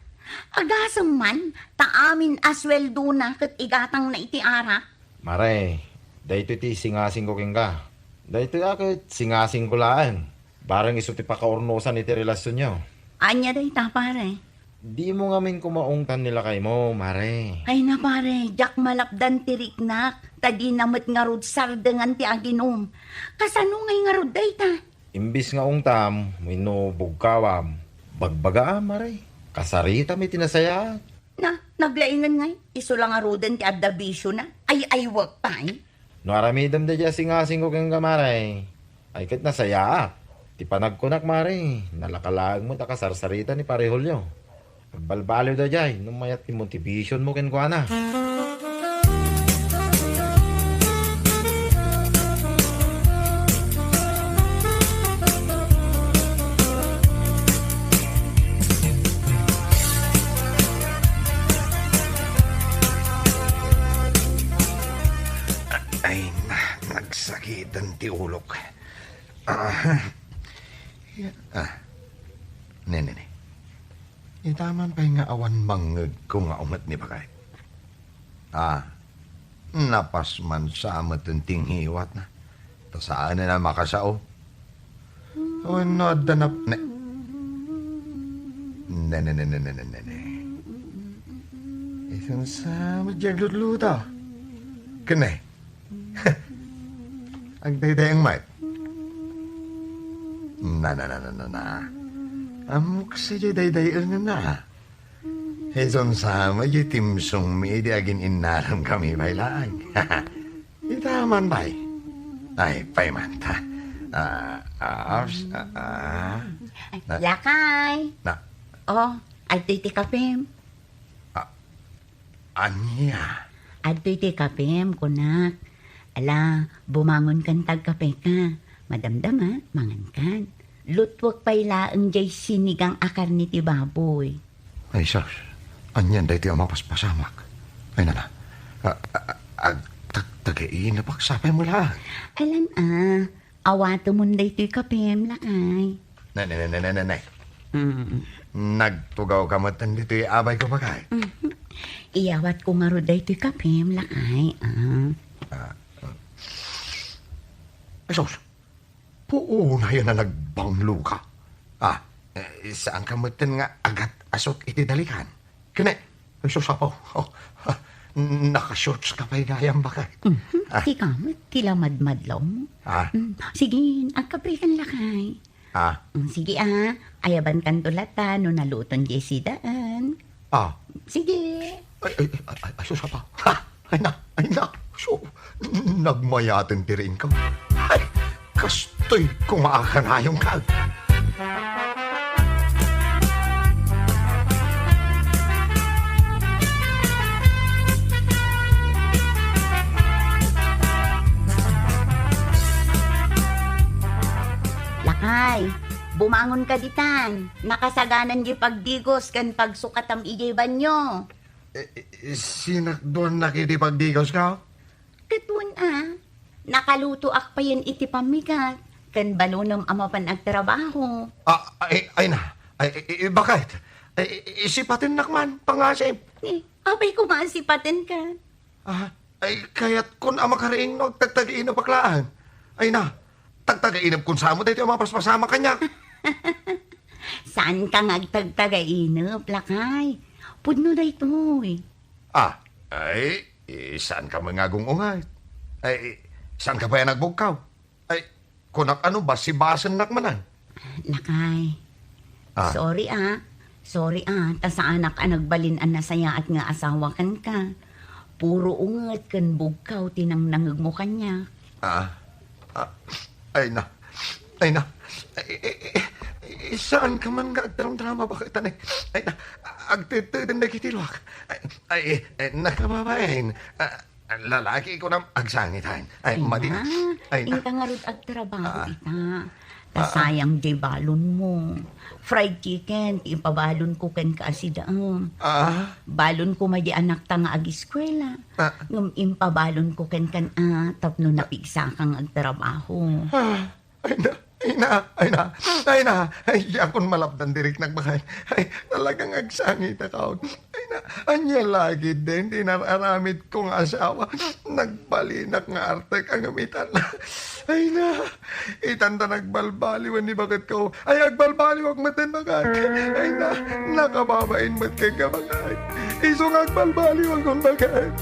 Agasem man, ta amin a sueldona ket igatangna iti arak. Mare, daytoy ti singasingko kenka. Daytoy a ket singasingko laeng. Bareng isu ti pakaurnosan iti relasionyo. Ania dayta, pare? Dimo ngamin koma ungtan ni lakaymo, mare. Ay na, pare, diak malapdan ti riknak, ta dina met ngarud sardengan ti aginum. Kasano ngay ngarud dayta? Imbis nga ungtam wenno bugkawam, bagbagaam, mare. Kasaritam iti nasayaat. Na, naglaingen ngay, isu la ngaruden ti adda bisiona. Ay-aywek pay. No aramidem daydiay a singasingko kenka, mare, ay ket nasayaat. Ti panagkunak, mare, nalaka laeng met a kasarsarita ni Pare Julio. Agbalbaliw daydiay no mayat ti motivationmo kenkuana. Ay na, nagsakiten ti ulok. Ah, ya-, ah. Ne, ne, ne. Ita man pay nga awan mangngegko nga umet ni baket. Ah, napas man sa met ti ngiwatna. Ta saanen a makasao. Wenno adda nap-, ne-, ne, ne, ne. Isu sa met diay aglutluto. Ken ne. Agdaydayaw met. Na, na, na, na, na, na. Ammok sadiay daydayaenna. Isu sa met diay timsongmi idi agin-innaramkami pay laeng. Ita man pay. Ay, pay man ta. Ah, Ah, s-, ah, ah. Ay, na- Lakay. Na- Oh, adtoy ti kapem. Ah, ania? Adtoy ti kapem, kunak. Ala, bumangon kan ta agkape ka. Madamdama, mangan kan. Lutuek pay laeng jay sinigang a karne ti baboy. Ay, sus. Anian daytoy a mapaspasamak? Ay, nana. Ah, ah, ah, agtagtagainep ak sapay mo laeng. Alan, ah. Awatemon daytoy kapem, lakay. Ne, ne, ne, ne, ne, ne, ne. Mm. Nagtugaw ka met ditoy abay ko, bakay. Mhm. Iyawat ko ngarud daytoy kapem, lakay. Ah. Ah. Ay, sus. Puunayan a nagbanglo ka. Ah, eh, saan ka met nga agat-asut iti dalikan? Kene, ay, sus, Apo. Oh, ah, naka-shorts ka pay gayam, bakay. Mhm. Ah. Ti kamet, ti lamadmadlaw mo. Ah. Mm, sige, agkape kan lakay. Ah. Mm, sige, ah. Ayaban kanto latta no naluton jay sidaan. Ah. Sige. Ay, ay, ay, ay, ay, sus, Apo. Ha! Ay na, ay na. So, nagmayaten ti riingko. Ay, kastoy ko nga akanayong kag. Lakay, bumangon ka ditan. Nakasaganan di pagdigos ken pagsukatam idiay banyo. Eh, eh, sinakduannak iti pagdigosko? Ket wen a, nakalutoak payen iti pammigat, ken balonem a mapan agtrabaho. Ah, ay, ay na. Ay, i-, i-, bakit? Ay, i-, isipatennak man, pangasip. Eh, apay koma a sipatenka? Ah, ay, kayatkon a makariing no agtagtagainep ak laeng. Ay na, tagtagainepkon sa amo daytoy a mapaspasamak kaniak. Saanka nga agtagtagainep, lakay. Pudno daytoy. Ah, ay, eh, saanka met nga agung-unget? Ay, saanka pay a nagbugkaw? Ay, kunak ano, basibasennak manen. Lakay. Ah. Sorry, ah. Sorry, ah. Ta saanak a nagbalin a nasayaat nga asawa kenka. Puro unget ken bugkaw ti nangnangegmo kaniak. Ah. Ah. Ay na. Ay na. Ay, ay, ay, ay, saanka man nga agdaramdrama, bakit, anay? Ay na. Agtedteden dagiti luak. Ay, ay, ay, nakababain. Ah, Lalaki ko na agsangitan. Ay, madi. Ay, na. Inka ngarud agtrabaho ita. Ta sayang jay balon mo. Fried chicken, ti impabalon ko ken ka a sidaem. Ah? Balon ko madi anakta nga agiskwela. Ah. Ngem impabalon ko ken kan a tapno napigsakang agtrabaho. Ah. Ay na, ay na, ay na, ay na, ay, diakon malapdan diriknak, bakay. Ay, talagang agsangit ako. Ay na, ania lagi din, ti nar-aramid kong asawa. Nagbalinak nga artek ang umitan. Ay na, itan ta nagbalbaliwan ni baket ko. Ay, agbalbaliwak meten, bakay. Ay na, nakababain met kenka, bakay. Isu nga agbalbaliw a kumbagak.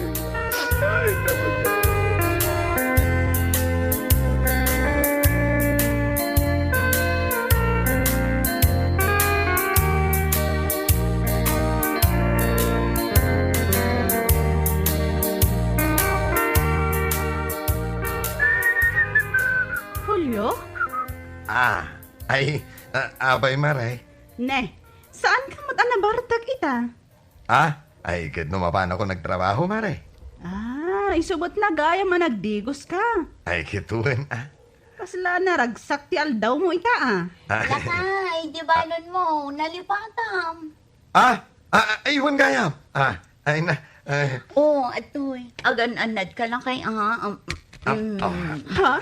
Ay, kapatid. Julio? Ah, ay, ah, apay, Mare? Ne, saan ka met a nabartek ita? Ah, ay, ket no mapanko nagtrabaho, Mare. Ah, isu met gayam a nagdigos ka. Ay, ket wen, ah. Kasla naragsak ti aldaw mo ita, ah. Ah. Lakay, di balon mo, nalipatam. Ah, ah, ay, wen gayam. Ah, ay na, ay. Oh, atoy, agan-anad ka, lakay, ah. Um, Ah, mm. Ah. Ha?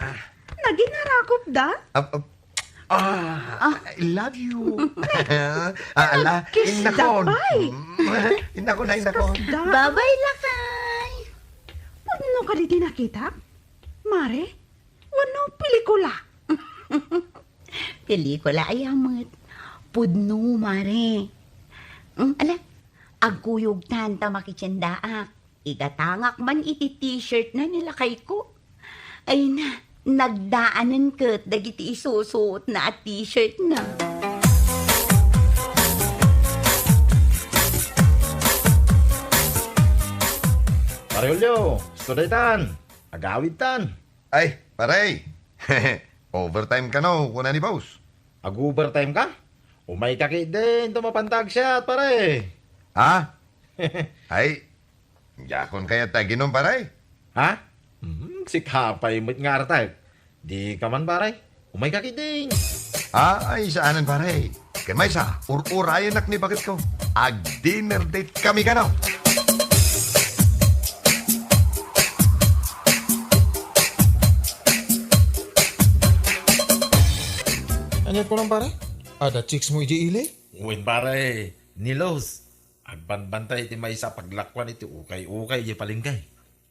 Naginarakop da? Ah, ah, Ah. Ah, I love you. Ah, ala, kiss innakon. Dapay. Mm, innakon na, innakon. Kasda. Babay, lakay. Pudno kadi ti nakita? Mare? Wenno pelikula? Pelikula aya met. Pudno, Mare. Mm, ala, agkuyogtan ta makitiendaak. Igatangak man iti t-shirt na ni lakay ko. Ay na, nagdaanen ket dagiti isusuot na a t-shirt na. Pare Julio, isu daytan. Agawidtan. Ay, pare. Overtime kano, kuna ni boss. Ag-overtime ka? Umay ka ketdin, ta mapan ta agsiat, pare. Ha? Ay, diakon kayat ta aginom, pare. Ha? Hmm, sika pay met nga artek. Dika man, pare. Umay ka ketdin. Ah, ay, saanen, pare. Ken maysa, ur-urayenak ni baketko. Ag-dinner date kami kano. Ania kunam, pare? Adda chicks mo idiay ili? Wen, pare. Ni Los. Agbanbantay iti maysa a paglakuan iti ukay-ukay idiay palengke.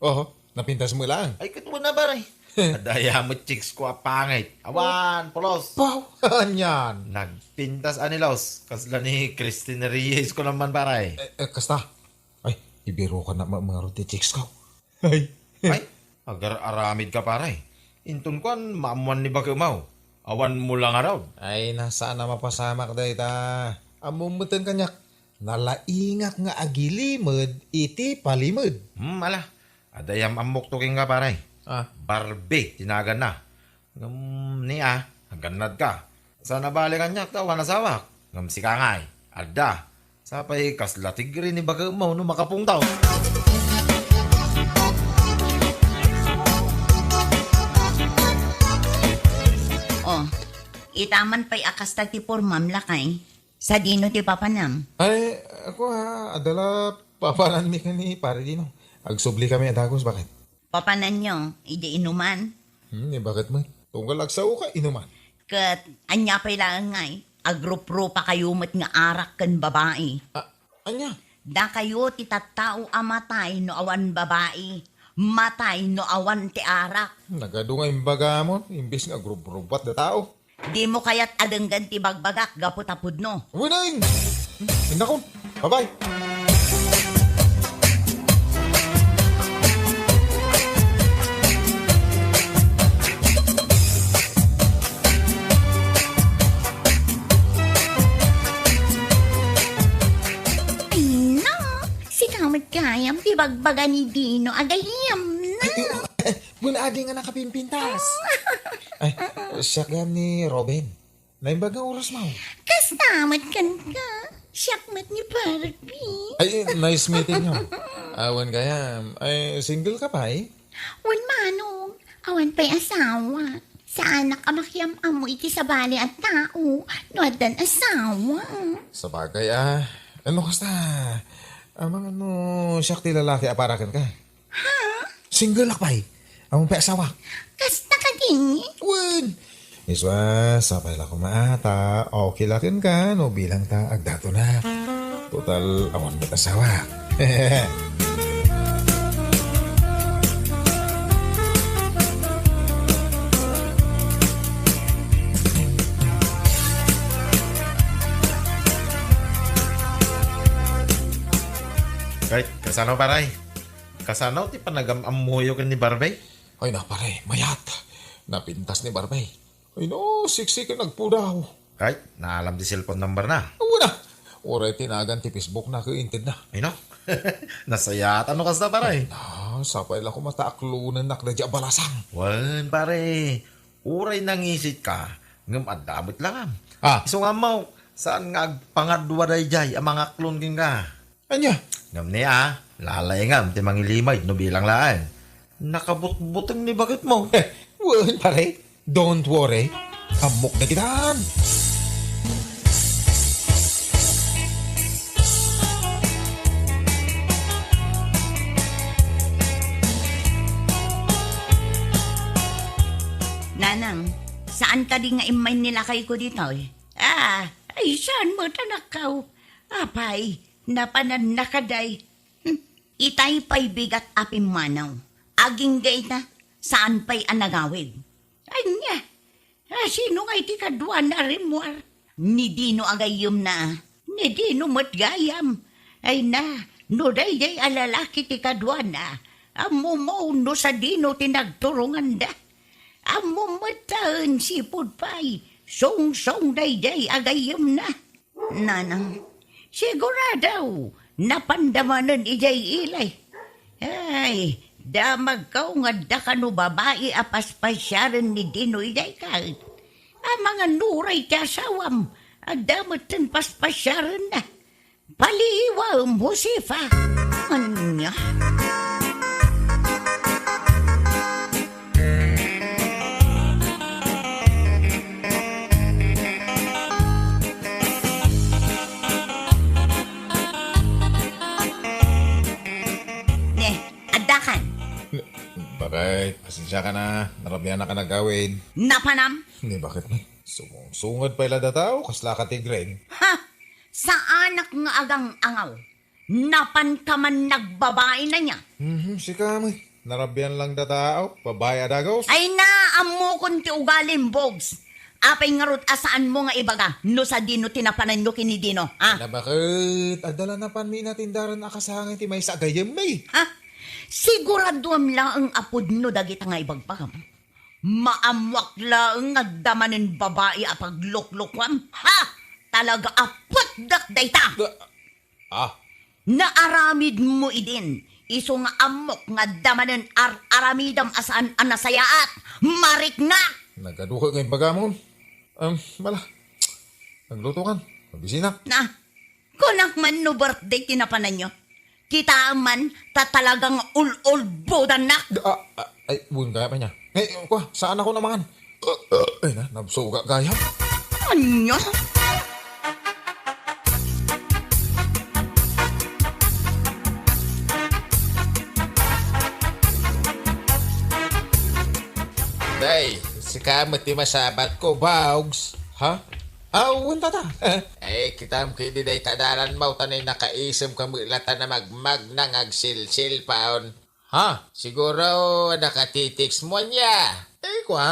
Oho, napintas mo laeng. Ay, ket wen a, pare. Adda aya met chicks ko a pangit. Awan, pulos. Baw, anian. Nagpintas a ni Los. Kasla ni Christine Reyes ko naman, pare. Eh, eh, kasta. Ay, ibiro ka na ma-, mangarud ti chicks ko. Ay. Ay, agar-aramid ka, pare. Inton kuan, maammuan ni baketmo. Awan mo la ngarud. Ay, na, saan a mapasamak dayta. Ammom metten kaniak. Nalaingak nga agilimed iti palimed. Hmm, ala. Adda yam-ammok to kenka, pare. Ah. Barbie ti naganna. Ngem ni a, agannad ka. Saan a bale kaniak ta awan asawak. Ngem sika ngay, adda. Sapay kasla tigre ni baketmo no makapungtaw. Oh, itaman pay a kasta ti pormam, lakay. Sadino ti papanam? Ay, ako, ah, adda la papananmi ken ni Pare Dino. Agsubli kami a dagus, baket. Papananyo, idi inuman? Hmm, ni baket met. Tunggal agsaoka, inuman. Ket, ania pay laeng ngay, agruprupa kayo met nga arak ken babai. Ah, ania? Dakayo ti tattao a matay no awan babai, matay no awan ti arak. Nagadu nga imbagamon, imbes nga agruprupat da tao. Dimo kayat a denggen ti bagbagak gapu ta pudno. Wineng! Innakon! Bye-bye! Ay, na! Sika met gayam ti bagbaga ni Dino, agayam na! Ay, ay, ay, Wen, adi nga nakapimpintas. Ay, siak gayam ni Robin. Naimbag nga oras mo. Kasta met kenka. Siak met ni Barbie. Ay, nice meeting you. Awan gayam. Ay, single ka pay? Wen, manong. Awan pay asawa. Saanak a makiam-ammo iti sabali a tao no addan asawa. Sabagay, ah. Ano kasta? Amangan no siak ti lalaki a para kenka. Ha? Single ak pay. Awan pay asawa. Kasta kadi? Wen. Iswa, sapay la koma ta. Okay la kenka no bilang ta agdato na. Total, awan met asawa. Kay, kasano, paray? Kasano ti panagam-ammoyo ken ni Barbie? Ay na, pare, mayat. Napintas ni Barbie. Ay no, siksi ken agpudaw. Ay, naalam ti cellphone number na. Awan na. Uray ti nagan ti Facebook na ket inted na. Ay no. Nasayaat no kasta, pare. Ay na, sapay la koma ta aklonennak daydi a balasang. Wen, pare. Uray nangisit ka, ngem adda met langam. Ah. Isu nga ammo, saan nga agpangadua daydiay a mangaklon kenka? Ania? Ngem ni a, lalaingam ti mangilimay no bilang laeng. Nakabutbuteng ni baketmo. Eh, wen, pare. Don't worry. Ammok na kitan. Nanang, saan kadi nga immay ni lakayko ditoy? Ah, ay, saan met, anakko? Apay, napananna kadi. Hmm, itay pay bigat a pimmanaw. Agingga ita, saan pay a nagawid? Ania? A, sino ngay ti kaduana a rimmuar? Ni Dino a gayyemna. Ni Dino met gayam. Ay na, no daydiay a lalaki ti kaduana, ammom no sadino ti nagturonganda. Ammom met taen sipud pay, songsong daydiay a gayyemna. Nanang, sigurado, napanda manen idiay ili. Ay, Damagko nga adda kano babai a paspasiaren ni Dino idiay ket. Amangan no uray ti asawam, adda met ti paspasiarenna. Paliiwem, Josefa. Ania? Ne, addakan. Bakit? Pasensiakan a. Narabianak a nagawid. Napanam? Ni bakit ni? Sumungsungad pay la dataw, kasla ka tigren. Ha? Saanak nga agang-angaw. Napanka man nagbabai na niya. Mhm, sika, moy. Narabian lang dataw, babai a dagos. Ay na, ammokon ti ugalim, Bogs. Apay ngarud a saanmo nga ibaga no sadino ti napananyo ken ni Dino, ha? Ala, bakit? Adda la napanmi natindaran a kasangay ti maysa a gayyemmi. Ha? Siguraduam laeng a pudno dagita nga ibagbagam. Maammoak laeng nga adda manen babai a pagluklukuam. Ha? Talaga a putdak dayta! Ah. Naaramidmo idin, isu nga ammok nga adda manen ar-aramidam a saan a nasayaat. Mariknak! Nagaduka nga imbagamon. Em, mala. Nagluto kan. Mabisinak. Na, kunak man no birthday ti napananyo. Kitaem man, ta talagang ul-ulbodannak. Ah, ah, ay, buin gayam ania. Ay, kwa, saan ako namangan? Ay na, nabsuga gayam. Ania? Day, sika met ti masabat ko, Bogs. Ha? Aw, wen, tata. Ay, kitam kidi dayta dalan mo, ta ni nakaisem ka met la ta namagmagna nga agsilsilpaon. Ha? Siguro, nakatitext mo ania? Ay, kwa,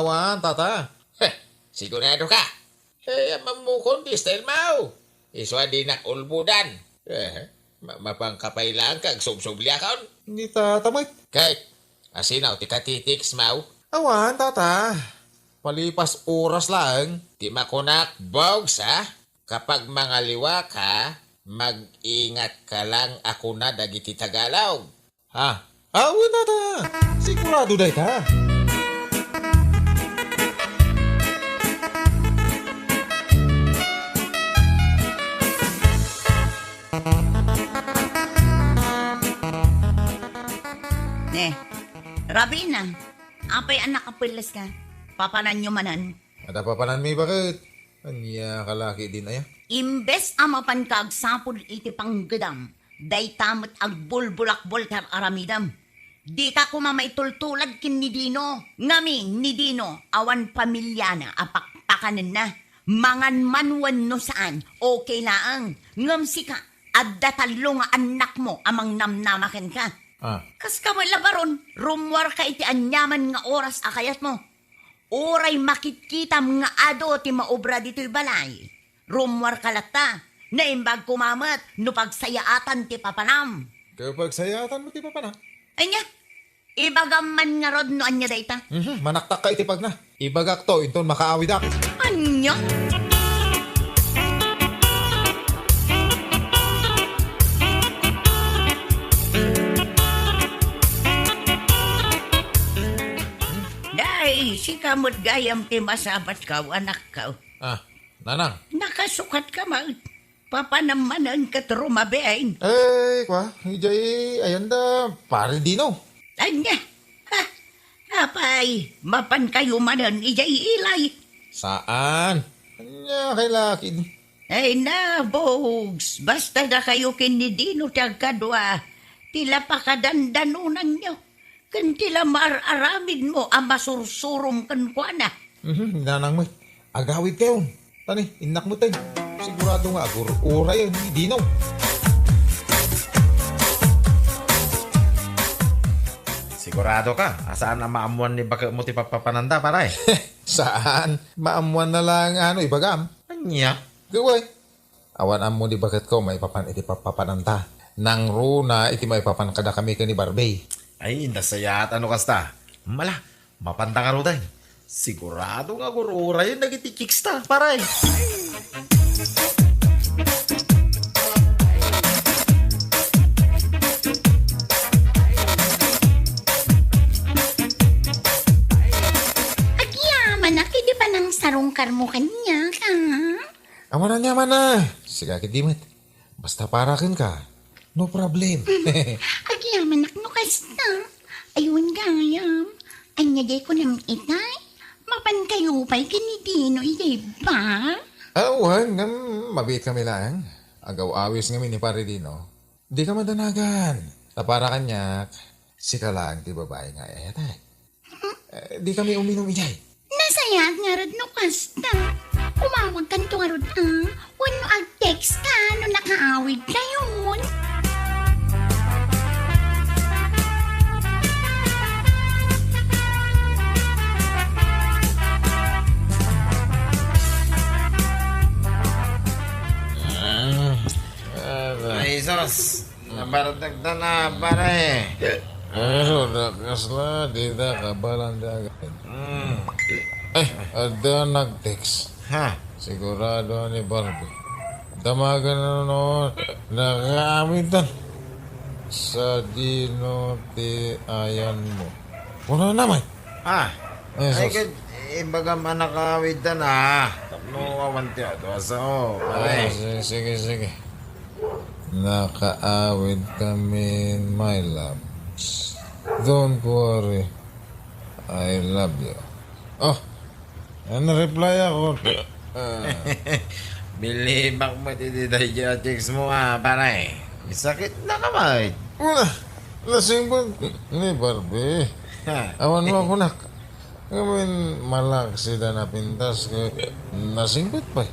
awan, tata. Heh, sigurado ka? Eh, ammammokon ti style mo. Isu a dinak ulbodan. Eh, ma-, mapanka pay laeng ka agsubsubliakon. Ni tata met. Kay, asino ti katitext mo? Awan, tata. Palipas oras laeng. Ti makunak, Bogs, ha? Kapag mangaliwa ka, mag-ingat ka lang a kuna dagiti Tagalog. Ha? Awan, tata. Sigurado dayta. Ne, Rabina, apay a nakapelles ka? Papananyo manen? Adda papananmi, baket? Ania ka laki din aya? Imbes a mapanka agsapul iti panggedam, dayta met agbulbulakbol ti ar-aramidam. Dika koma maitultulad ken ni Dino. Ngamin, ni Dino, awan pamiliana a pakpakanenna. Mangan man wenno saan, okay laeng. Ngem sika, adda tallo nga annakmo a mangnamnama kenka. Ah. Kas ka met la, Baron, rummuarka iti aniaman nga oras a kayatmo. Uray makitkitam nga adu ti maobra ditoy balay, rummuarka latta. Naimbag koma met no pagsayaatan ti papanam. Ket pagsayaatan met ti papanam? Ania? Ibagam man ngarud no ania dayta? Mhm, manaktakka iti pagna. Ibagakto inton makaawidak. Ania? Day, sika met gayam ti masabatko, anakko. Ah, nanang. Nakasukatka met. Papanam manen ket rumabiin. Ay, kwa, idiay, ayan da, Pare Dino. Ania? Ha? Apay, mapankayo manen idiay ilay? Saan? Ania kay lakid? Ay na, Bogs, basta dakayo ken ni Dino ti agkadua, ti la pakadandanonanyo. Ken ti la maar-aramidmo a masursurom kenkuana. Mhm, nanang met. Agawidkayon. Tani, innak met, eh. Sigurado nga agur-urayen ni Dino. Sigurado ka? A, saan a maammuan ni baketmo ti papapananda, pare? Saan? Maammuanna lang, ano, ibagam? Ania? Gaway. Awan ammo ni baketko maipapan iti papapananta. Nangruna iti maipapan kadakami ken ni Barbie. Ay, nasayaat a no kasta. Mala, mapanta ngaruden. Sigurado nga agur-urayen dagiti chicks ta, pare. Mo kaniak, ha? Awan aniaman a. Sika ketdi met. Basta para kenka, no problem. Agyamanak no kasta. Aywan gayam. Ania diay kunam itay? Mapankayo pay ken ni Dino idiay bar? Awan, ngem mabiit kami laeng. Agaw-awis ngamin ni Pare Dino. Dika madanagan. Ta para kaniak, sika laeng ti babai nga ay-ayatek. Eh, di kami uminom idiay. Nasayaat ngarud no kasta. Umawagkanto ngarud, a, wenno ag-text ka no nakaawidkayon. Ah, ah, Ay, sus. Nabartek ta na, pare. Pero da kasla, dida kabaelan ti agawid. Mm. Ay, adda nag-text. Ha? Sigurado ni Barbie. Damagen no nakaamitan. Sa Dino ti ayanmo. Wala naman. Ah. Ay, Jesus. Ket, ibagam a nakaawid ta na. Tapno awan ti adu a sao, pare. Ah, sige, sige, sige. Nakaawid kami, my loves. Don't worry. I love you. Oh, na-reply ako. Ah. Bilibak met iti daydiay a text mo, a, pare. Sakit na ka, bay. Wala. Nasingbag ni Barbie. Ha. Awan mo kunak. Ngamin, malak sida napintas ket nasingpet pay.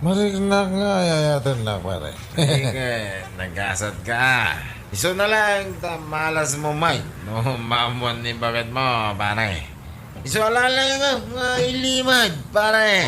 Mariknak nga ay-ayatennak, pare. Ay, ket nagasat ka. Isu na lang ta malas mo, Mike, no maammoan ni baket mo, pare. Isu a laeng nga ilimed, pare.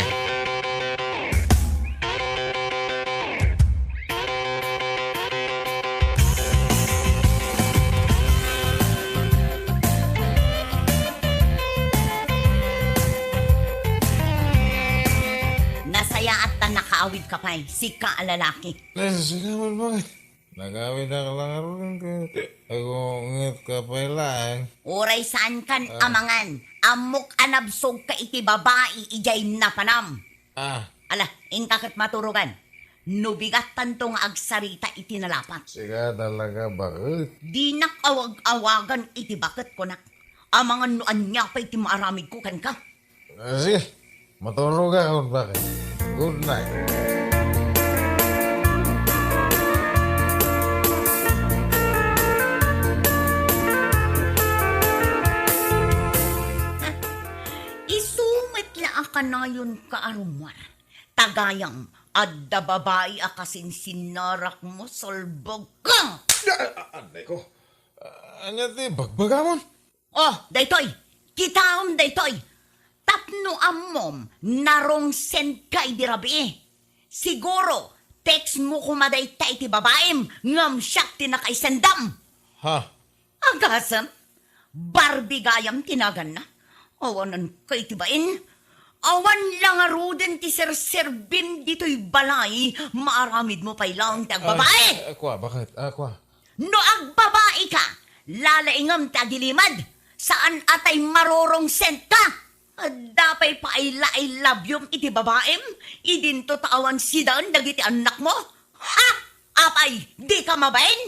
Nasayaat ta nakaawid ka pay, sika a lalaki. Ay, sika man, bakit? Nagawidak la ngaruden ket agunget ka pay laeng. Uray saankan amangan, ammok a nabsog ka iti babai idiay napanam. Ah. Ala, inka ket maturogan. No bigattanto nga agsarita iti nalapat. Sika talaga, baket. Dinak awag-awagan iti baket, kunak. Amangan no ania pay ti maaramidko kenka. Ah, sige. Maturogakon, bakit. Good night. Isu met la a kanayonka a rummuar. Ta gayam, adda babai a kasinsinnarak mo, salbag ka! Ah, ah, anay ko. Ah, ania ti bagbagamon? Oh, daytoy! Kitaem daytoy! Tapno ammom, narong send ka idi rabii. Siguro, text mo koma dayta iti babaim, ngem siak ti nakaisendam. Ha? Agasem, Barbie gayam ti naganna. Awanan ka iti bain. Awan la ngaruden ti serserbim ditoy balay, maaramid mo pay laeng ti agbabai. Ah, ah, kua, bakit? Ah, kua. No agbabai ka, lalaingem ti agilimed, saan a tay marorong send ka. Adda pay paila-ilabiom iti babaim, idinto ta awan sidaen dagiti annakmo. Ha? Apay, dika mabain?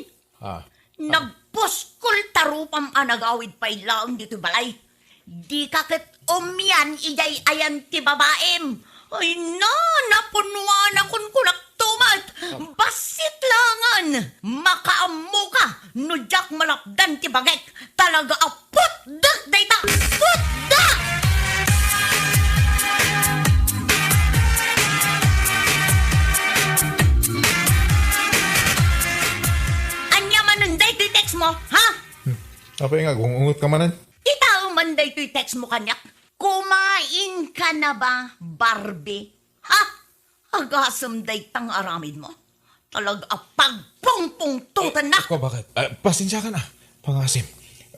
Ah. Nagpuskol ta rupam a nagawid pay laeng ditoy balay. Dika ket umian idiay ayan ti babaim. Ay na, napunuanakon kunak tumet. Ah. Bassit laengen, makaammoka no diak malapdan ti bagik. Talaga a putdek dayta! Putdek! Ania manen daytoy text mo, ha? Hmm. Apay nga, gung-ungot ka manen? Itaem man daytoy text mo kaniak. Kumain ka na ba, Barbie? Ha? Agasem dayta nga aramid mo. Talaga a pagpungpungtotennak. Eh, ako, bakit? Ah, pasensiakan, ah. Pangasim.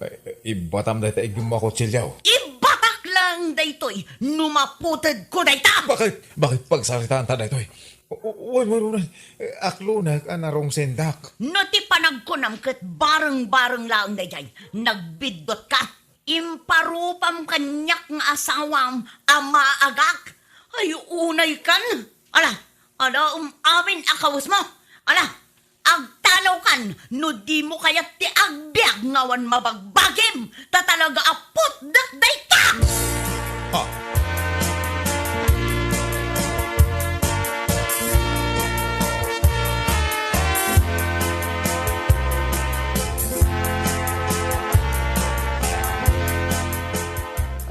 Eh, ibatam dayta iggim mo a kutsilyo. Ibatak lang daytoy no maputedko dayta. Bakit? Bakit pagsaritaan ta daytoy? U-, u-, wen, wen, wen. Eh, aklonak a narong sendak. No ti panagkunam ket bareng-bareng laeng daydiay. Nagbiddut ka. Imparupam kaniak nga asawam a maagak. Ay, unay kan. Ala, ala, um, amin a kawes mo. Ala, agtanaw kan, no di mo kayat ti agbiag nga awan mabagbagim, ta talaga a putdek dayta! Ha?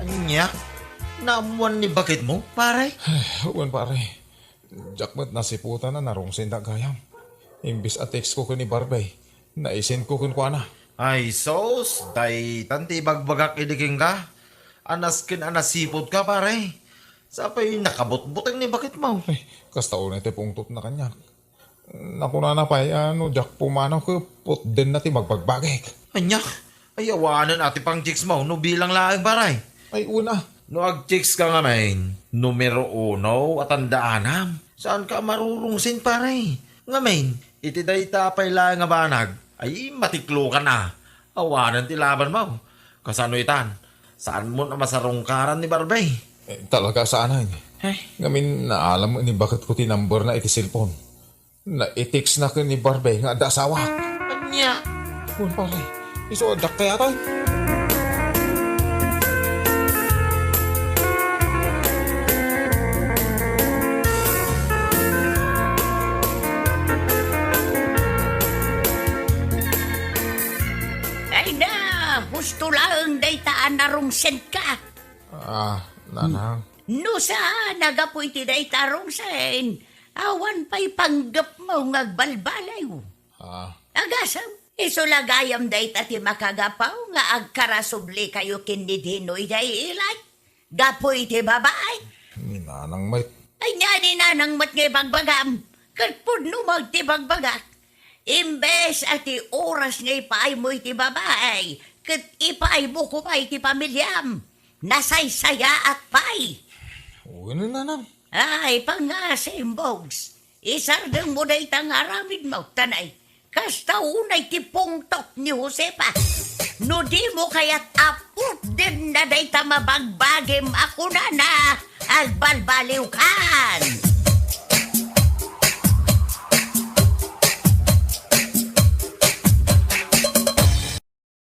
Ania? Naammuan ni baketmo, pare? Wen, pare. Diak met nasiputan a narungsen da gayam. Imbes a text ko ken ni Barbie, naisend ko kenkuana. Ay, sus, daytan ti ibagbagak idi kenka. Anas ken a nasiput ka, pare. Sapay nakabutbuteng ni baketmo. Ay, kasta unay ti pungtot na kaniak. Nakunana pay a no diak pumanaw ket putdenna ti magbagbagik. Ania? Ay, awanen a ti pang-chicks mo no bilang laeng, pare. Ay, una. No ag-chicks ka ngamin, numero uno a tandaanam. Saan ka marurungsin, pare? Ngamin, iti dayta pay laeng a banag, ay, matiklokan a. Awanen ti laban mo. Kasano itan? Saan mo na masarungkaran ni Barbie? Eh, talaga saan, ay. Ay. Ngamin, naalam ni baketko ti number na iti cellphone. Na-text na ken ni Barbie nga adda asawa. Ania? Wen, pare. Isu adda kayatan. Ay na, husto laeng dayta a narungsenka. Ah, nanang. No saan a gapu iti dayta a rungsen, awan pay panggepmo nga agbalbaliw. Ah. Agasem, isu la gayam dayta ti makagapu nga agkarasublikayo ken ni Dinoy jay ilay. Gapu iti babai. Ni nanang met. Ania ni nanang met nga ibagbagam? Ket pudno mo ti bagbagak. Imbes a ti oras nga ipaaymo iti babai, ket ipaaymo koma iti pamiliam. Nasaysayaat pay. Wen, nanang. Ay, pangngasim, Bogs. Isardeng mo dayta nga aramid mo, tanay. Kasta unay ti pungtot ni Josefa. No di mo kayat a putdenna dayta mabagbagim a kunana, agbalbaliwkan.